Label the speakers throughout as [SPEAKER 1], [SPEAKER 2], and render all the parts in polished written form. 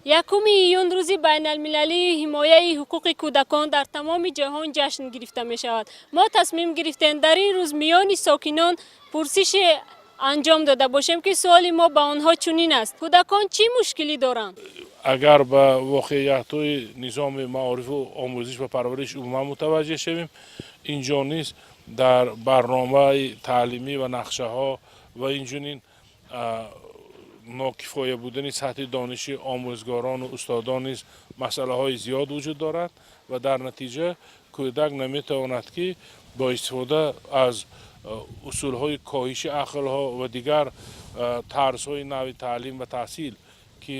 [SPEAKER 1] 1 июн рӯзи байналмилалии ҳимояи ҳуқуқи кӯдакон дар тамоми ҷаҳон ҷашн гирифта мешавад. Мо тасмим гирифтем, дар ин рӯз миёни сокинон пурсише анҷом дода бошем, ки суоли мо ба онҳо чунин аст: кӯдакон чӣ мушкилӣ доранд?
[SPEAKER 2] Агар ба воқеиятҳои низоми маорифу омӯзиш ва парвариш умуман мутаваҷҷеҳ шавем, инҷо низ дар барномаи таълимӣ ва нақшаҳо ва инчунин нокифоя будани сатҳи дониши омӯзгорону устодон низ масъалаҳои зиёд вуҷуд дорад ва дар натиҷа кӯдак наметавонад, ки бо истифода аз усулҳои коҳиши ақлҳо ва дигар тарзҳои нави таълим ва таҳсил, ки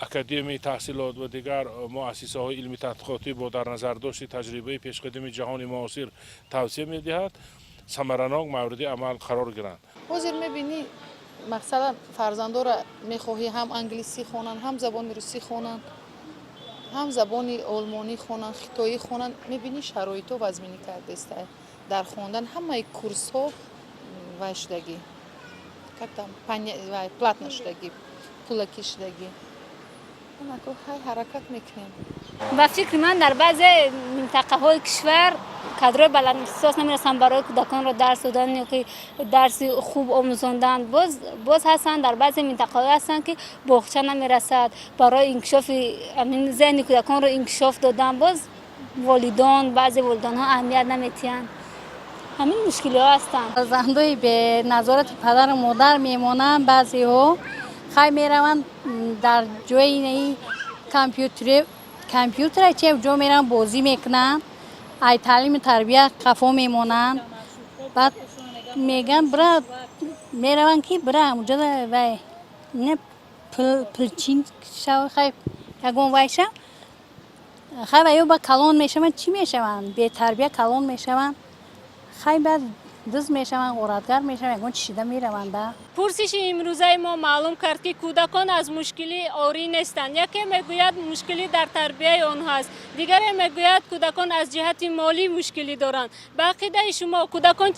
[SPEAKER 2] Академияи таҳсилот ва дигар муассисаҳои илми тадқиқотӣ бо дар назардошти таҷрибаи пешқадами ҷаҳони муосир тавсия медиҳад, самаранок мавриди амал қарор гиранд.
[SPEAKER 3] Ҳозир мебинӣ, масалан, фарзандора мехоҳӣ ҳам англисӣ хонанд, ҳам забони русӣ хонанд, ҳам забони олмонӣ хонанд, хитоӣ хонанд. Мебинӣ, шароитҳо вазминӣ кардааст дар хондан. Ҳамаи курсҳо вай шудагӣ, как там, вай, платно шудагӣ, пулакӣ шудагӣ. Ҳай, ҳаракат мекунем.
[SPEAKER 4] Ба фикри ман, дар баъзе минтақаҳои кишвар кадрҳои баландихтисос намерасанд барои кӯдаконро дарс додан ё ки дарси хуб омӯзондан. Боз ҳастанд, дар баъзе минтақаҳое ҳастанд, ки боғча намерасад барои инкишофи зеҳни кӯдаконро инкишоф додан. Боз волидон, баъзе волидонҳо аҳамият наметиҳанд. Ҳамин мушкилиҳо ҳастанд.
[SPEAKER 5] Фарзандои беназорати падару модар мемонанд. Баъзеҳо хай мераванд дар ҷои компютер, компютера че ҷо мераванд, бозӣ мекунанд, ай таълиму тарбия қафо мемонанд. Баъд мегӯянд, бира, мераванд, ки бира онҷо, вай не пулчин шав, хай ягон вай шав. Хай ва ё ба калон мешаванд, чӣ мешаванд? Бетарбия калон мешаванд. Хай, баъд дуз мешаванд, ғоратгар мешаванд, ягон чӣ шида мераванд.
[SPEAKER 1] Пурсиши имрӯзаи мо маълум кард, ки кӯдакон аз мушкилӣ орӣ нестанд. Яке мегӯяд, мушкилӣ дар тарбияи онҳо аст, дигаре мегӯяд, кӯдакон аз ҷиҳати молӣ мушкилӣ доранд. Ба ақидаи шумо, кӯдакон чӣ